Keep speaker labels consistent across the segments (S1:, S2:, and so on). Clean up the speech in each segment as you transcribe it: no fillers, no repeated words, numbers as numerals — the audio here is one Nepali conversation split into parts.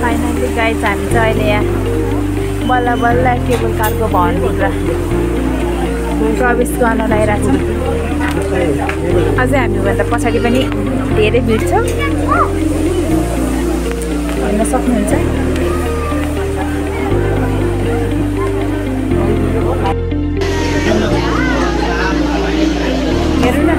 S1: फाइनली गाइस हामी चाहिँ अहिले यहाँ बल्ल बल्ल केबल कारको भवनभित्र प्रवेश गर्न लागिरहेको छ। अझै हामीभन्दा पछाडि पनि धेरै भिड छ, हेर्न सक्नुहुन्छ। हेर्नु न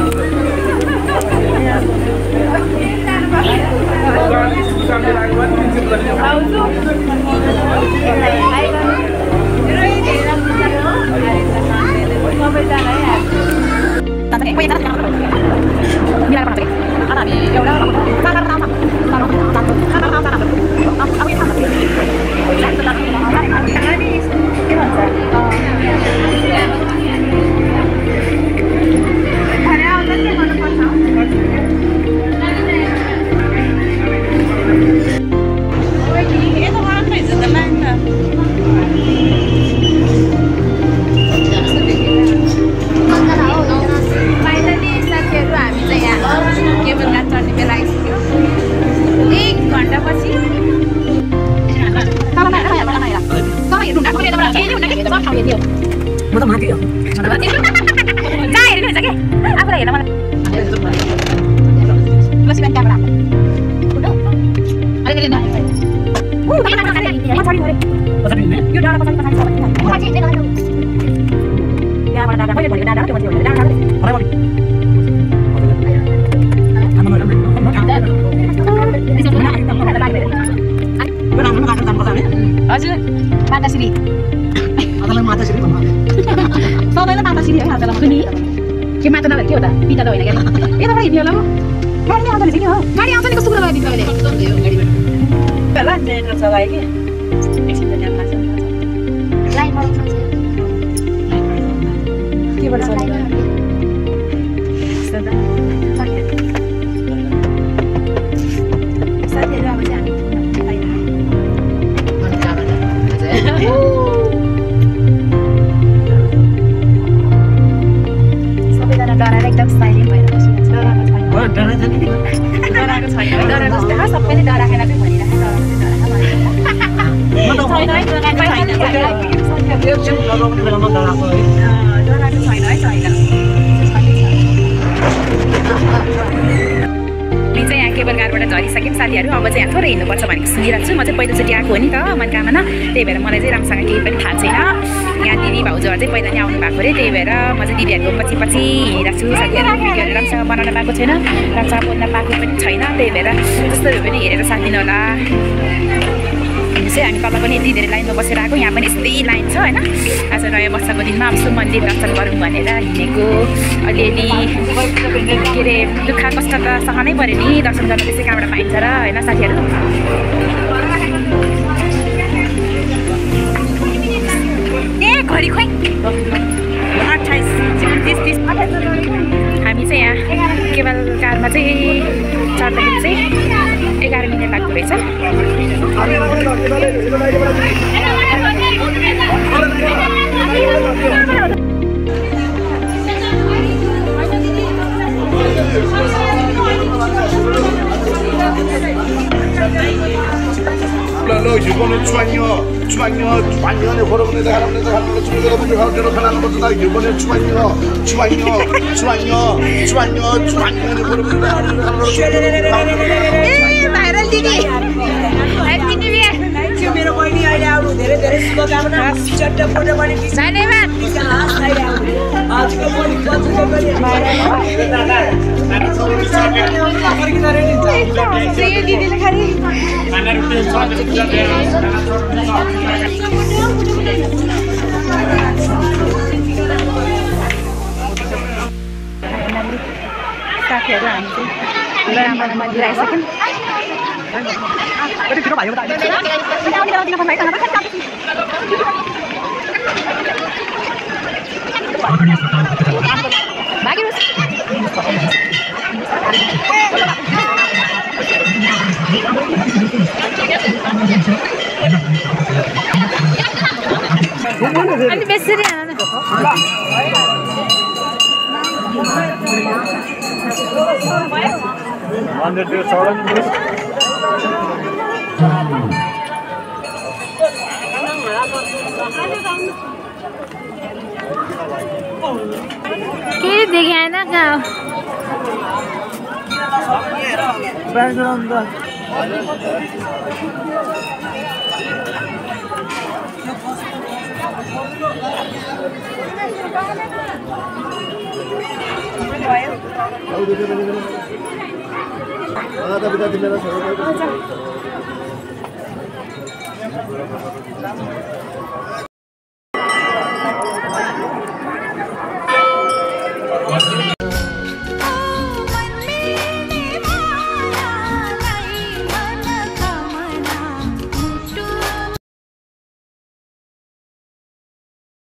S1: हजुर माताश्री माताश्री सधैँ माताश्री है हातमा पनि के माता नभए के हो त पिता त होइन क्या यता पनि हिँड्यो होला गाडी आउँछ नि हो गाडी आउँछ नि कस्तो कुरा गरिदिन्छ अहिले होला जेनरल छ भाइ के एकछिन त ध्यान लाग्छ लाइन मा के भन्छ सदा साथीहरु अब चाहिँ सबैजना डराएर एकदम साइलेन्ट भएर बसिरहेको छ। डराएको छैन डराएको जस्तै हो सबैले डराखेर चाहिँ भनिरहेको चाहिँ यहाँ केबल कारबाट झरिसक्यौँ साथीहरू। अब चाहिँ यहाँ थोरै हिँड्नुपर्छ भनेको सुनिरहेको छु। म चाहिँ पहिलोचोटि आएको हो नि त मनकामना, त्यही भएर मलाई चाहिँ राम्रोसँग केही पनि थाहा छैन। यहाँ दिदी भाउजूहरू चाहिँ पहिला नै आउनु भएको अरे, त्यही भएर म चाहिँ दिदीहरूको पछि पछि हिँडिरहेको छु साथीहरू। भिडियोहरू राम्रोसँग बनाउन पाएको छैन, राम्रोसँग बोल्न पाएको पनि छैन, त्यही भएर जस्तो भए पनि हेरेर साथ दिनु होला। चाहिँ हामी कता पनि यति धेरै लाइनमा बसेर आएको, यहाँ पनि यस्तै लाइन छ होइन। आज नयाँ वर्षको दिनमा यसो मन्दिर दर्शन गरौँ भनेर हिँडेको। अलिअलि के अरे दुःख कष्ट त सहनै पऱ्यो नि, दर्शन गर्न त्यसै कहाँबाट पाइन्छ र होइन साथीहरू। ए घडी खोइ 28 30 हामी चाहिँ यहाँ केवल कारमा चाहिँ चढ्दाखेरि चाहिँ 11 मिनट लाग्दो रहेछ।
S2: Lo 이번에 주환이요 내 걸어보내 내가 저로 편하는 것도 다 이번에 주환이요 내 걸어보내
S1: भाइरल दिदी ह्याप्पी न्यू इयर।
S3: मेरो बहिनी अहिले आउनु धेरै धेरै शुभकामना। चट्ट फोटो पनि
S1: धन्यवाद।
S3: आजको पनि
S1: दिदीले खालि गरेर हामी चाहिँ लडामाना मन्दिर आइसक्यौँ अनि बेसरी के देखेन कहाँ
S2: Ada